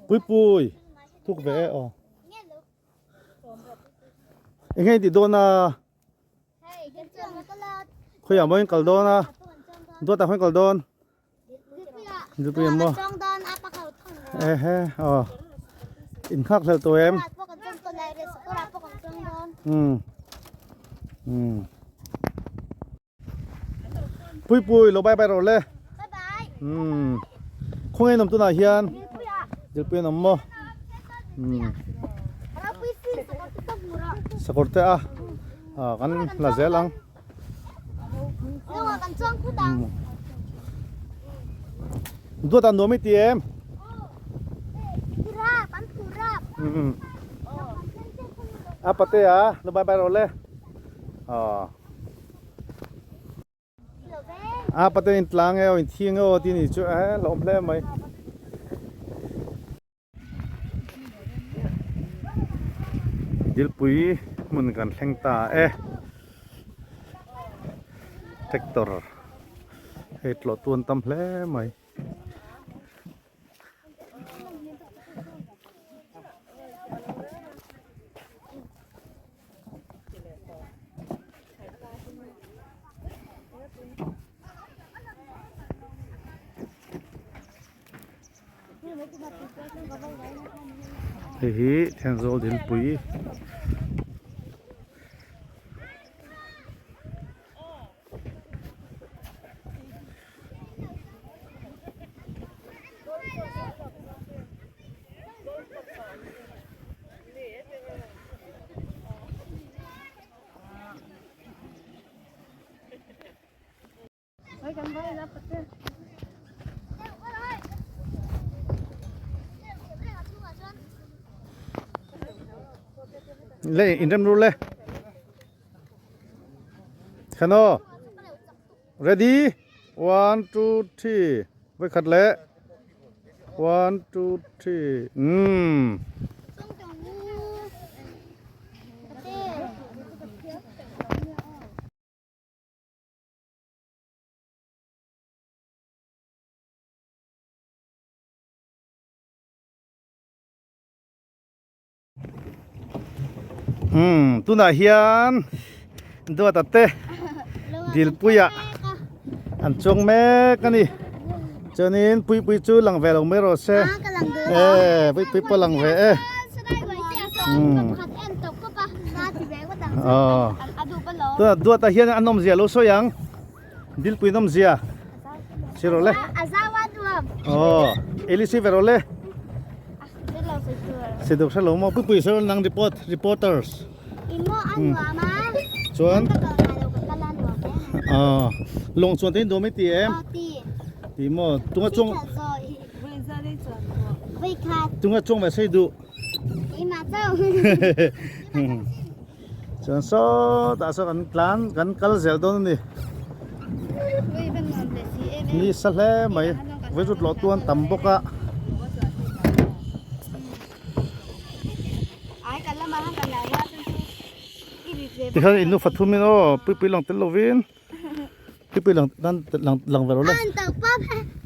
Puipui thuk ve e aw. Enge in tih dawn a? Khawiah maw in kal dawn a? Duatah khawiah in kal dawn? Dilpui ah maw? Ehe aw. In nghak hlel tawh em? Umm umm. Puipui lo bye bye rawh le. Umm khawnge in awm tunah hian Dilpui an awm maw umm sakawr te a ah kan la zel ang duat ah nuam i ti em umm a pate a lo bye bye rawh le aw. A pate in tlang e aw in thing e aw tih ni chu e la awm hle mai. Dilpui hmun kan thleng ta e. Tractor hei tlawh tu an tam hle mai. Hei hi Thenzawl Dilpui Le inrem ru le Khano ready 1 2 3 voi khat le 1 2 3 umm Umm tunah hian Duata te Dilpuia an chuang mek a ni chuanin Puipui chu lang ve lo mai rawh se e Puipui pawh lang ve e umm aw tunah Duata hian an awmzia lo sawi ang Dilpui nawmzia si rawh le aw Elisi ve rawh le si deuh hre lo maw Puipui sawi nang report reporters chuan aw lawng chuan te in duam i ti em ti maw tunga chuang tunga chuang ve sei duh Chuan sawtah saw kan tlan kan kal zel dawn a ni. Ni sa hle mai vawi tlawh tu an tam bawk a. Tikhan in nufa thum in aw puipui lang tel lovin puipui lang lang lang ve lo le.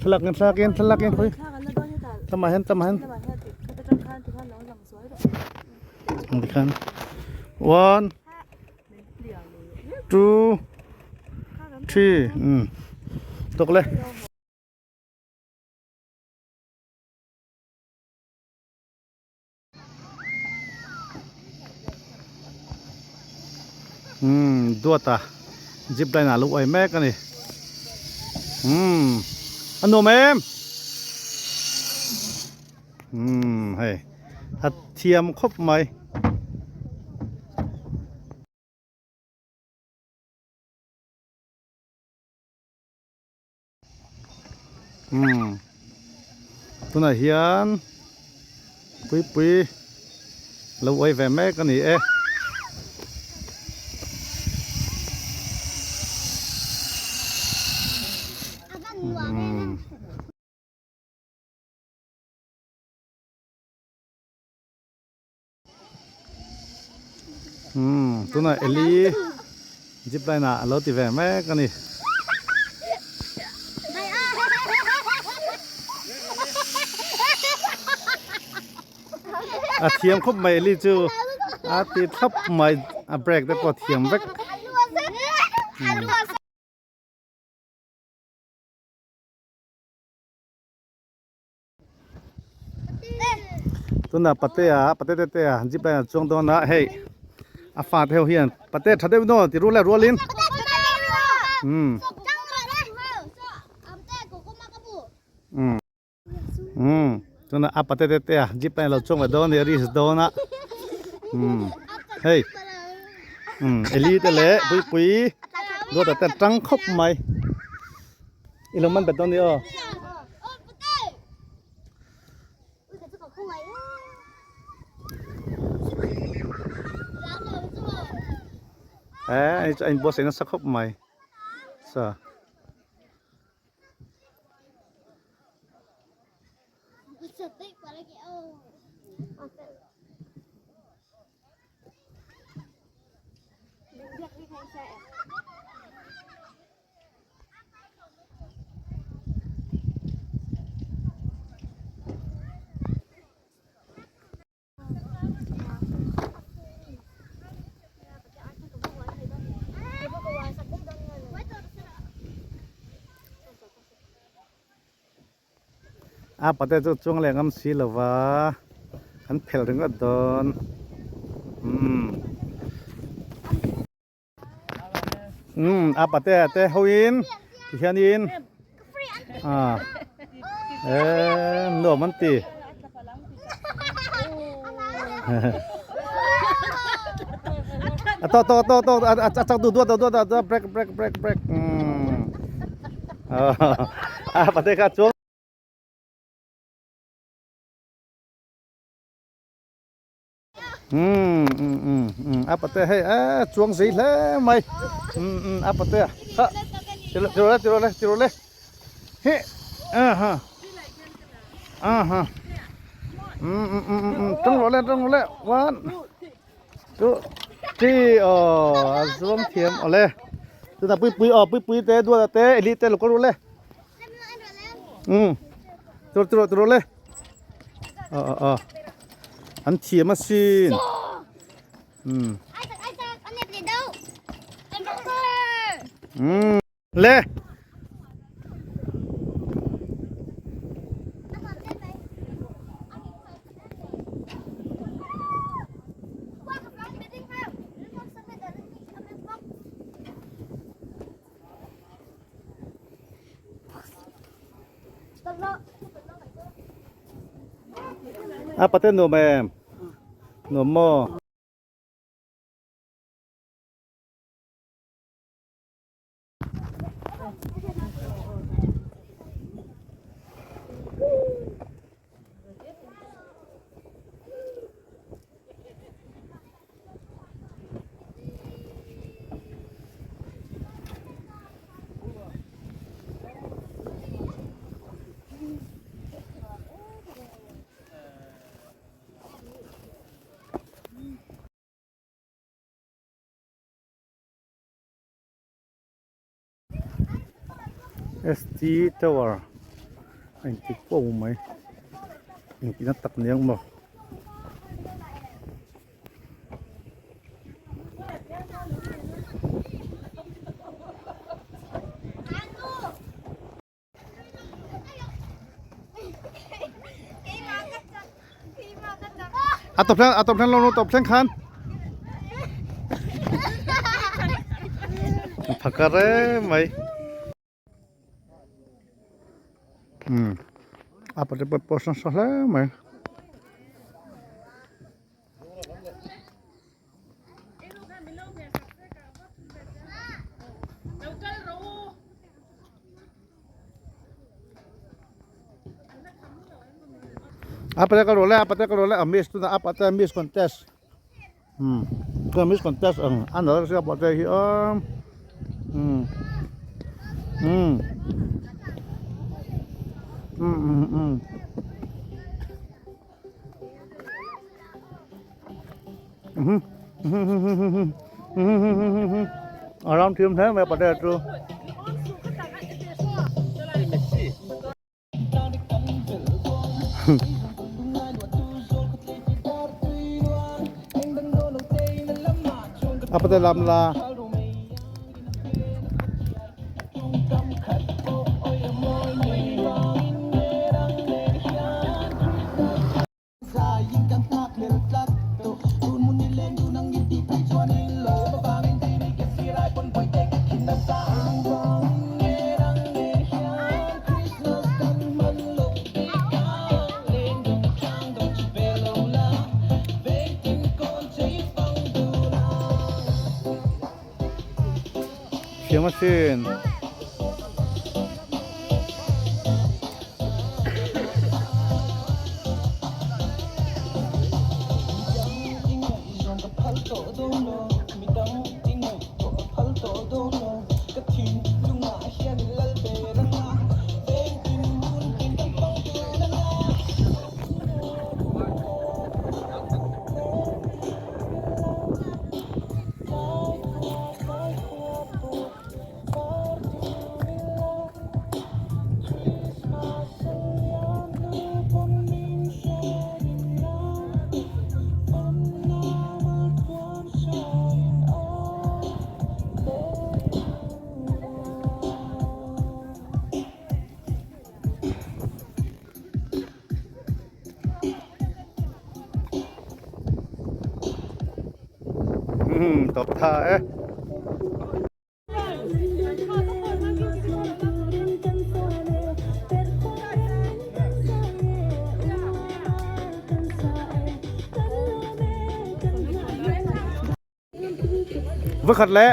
Thlalak in thlalak in thlalak in khawi tlamah hian tlamah hian. Tikhan 1 2 3 tawk le. Umm duata zip line ah lo uai mek a ni umm a nuam em umm hei a thiam khawp mai. Umm tunah hian puipui lo uai ve mek a ni e. Umm tunah Eli zip line ah alo ti ve mek a ni. A thiam khawp mai Eli chu a ti thlap mai a break te pawh a thiam vek. Tunah Patea Pate Tetea jeep line ah chuang dawn a hei a fate ho hian Pate tha deuh naw ti rual rualin umm umm umm tunah a Pate Tetea jeep line a lo chuang leh dawn a ni a risk dawn a umm hei umm Eli te leh Puipui Duata te an tang khawp mai. I lo man bet dawn ni aw. Eh, a inbuatsaih nasa khawp mai. Sa. A pate chu chuang leh ngam si lo va an phelh ringawt dawn umm. Umm a pate te ho in ti hian in ah eh nuam an ti a to to to to a chak duh duat duat duat break break break break umm a pate kha chuang Umm umm umm umm a pate hei eh chuang zei hle mai umm umm a pate ha tiro tiro le tiro le tiro le hi aha aha umm umm umm umm tang rawh le tang rawh le one two three aw a zuang thiam aw le chutah pui pui aw pui pui te duat te eli te lo kal rawh le umm tiro tiro tiro le aw aw aw. An thiam asin. Umm. Umm. Le. A pate nuam em nuam maw. ST Tower a inti kuau mai engtin a tak nia ang maw. A tawp thleng a tawp thleng lo tawp thleng khan phakar em mai um a pate pawh pawh nasa hle mai. A pate ka rawh le a pate ka rawh le a miss tunah a pate miss contest umm chuan miss contest ang a nalh sia pate hi awm umm umm umm umm umm. A ram thim hle mai pate chu. Apate lam la. Thiam asin. Umm tawp tha e. Vawkhat leh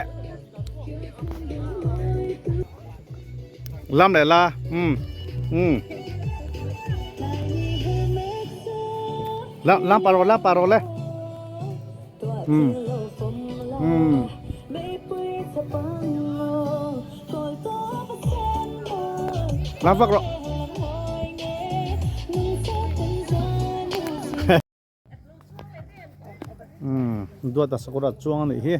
lam leh la um um lam lam pa rawh lam pa rawh le um um lam vak rawh. Umm duata sakawr ah chuang a nih hi.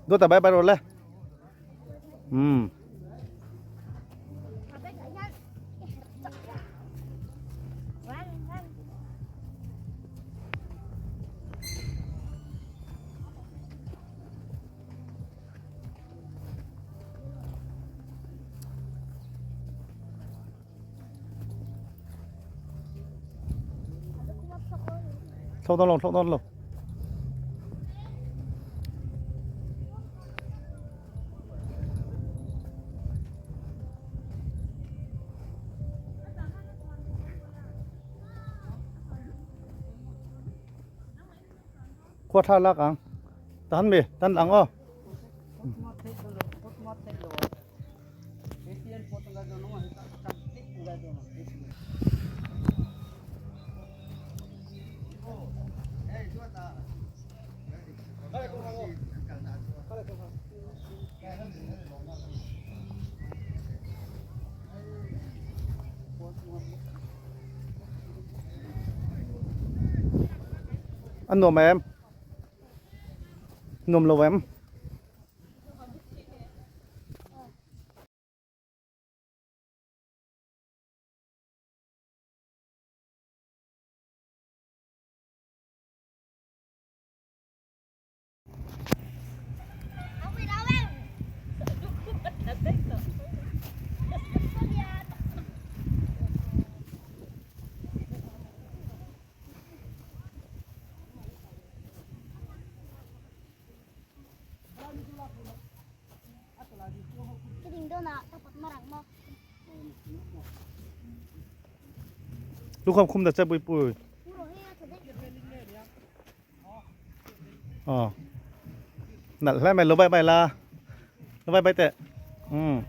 Duata bye bye rawh le. Umm. Thlawk dawn lo, thlawk dawn lo. Khua tha lak ang. Tan mi, tan ang aw. A nuam em? Nuam lo em? Lukham khum ta che pui pui. Ờ. Nalh hle mai lo bye bye la. Lo bye bye teh. Umm.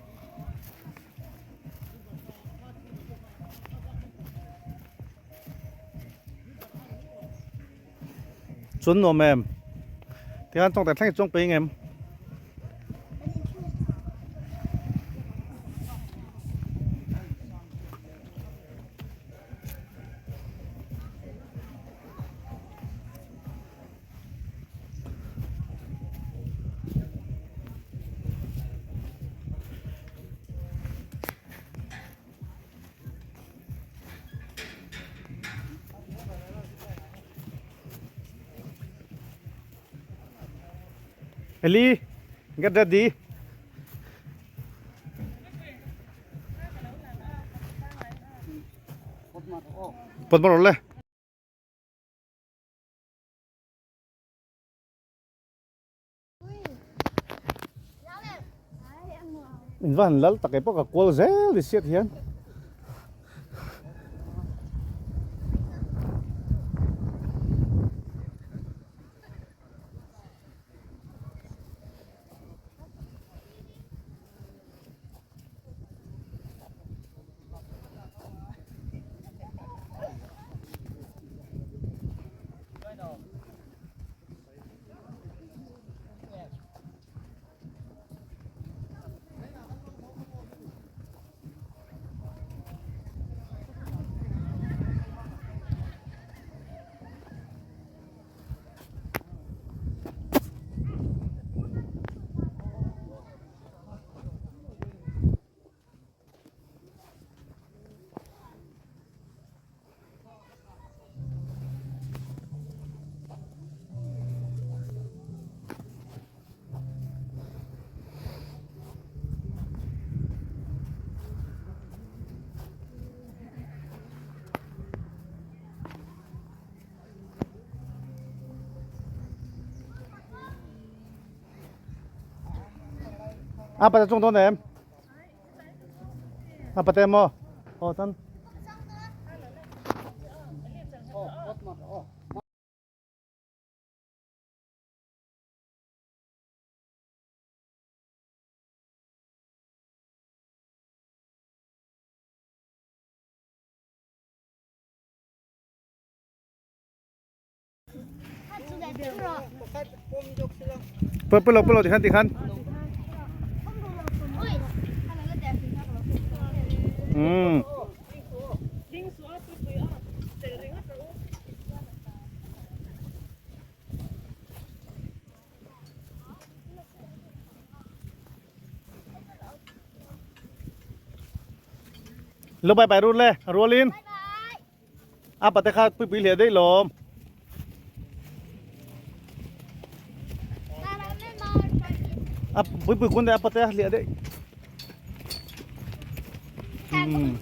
Chuan nuam em? Tikhan tawngtai thleng hi chuang pei ngem? Eli get ready. Pawt mar rawh le. In va han lal tak e pawh ka kual zel ni siat hian. A pate chung dawn em? A pate maw? Aw tan. Pui lo pui lo tikhan tikhan. Umm. Lo bye bye run le rualin. A pate kha pui pui hle daih lawm. A pui pui kun daih a pate a hliah daih. Hmm.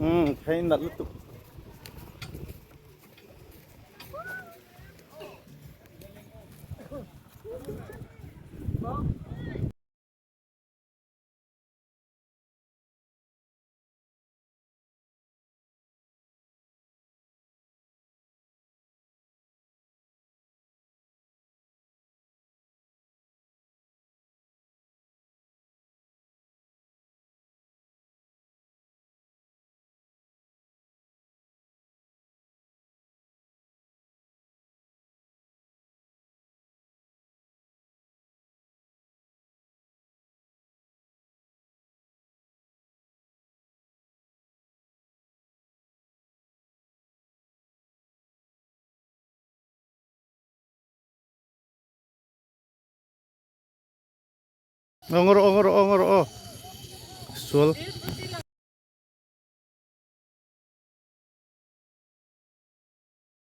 Umm phei nalh lutuk. Ngaw rawh aw ngaw rawh aw ngaw rawh aw sual.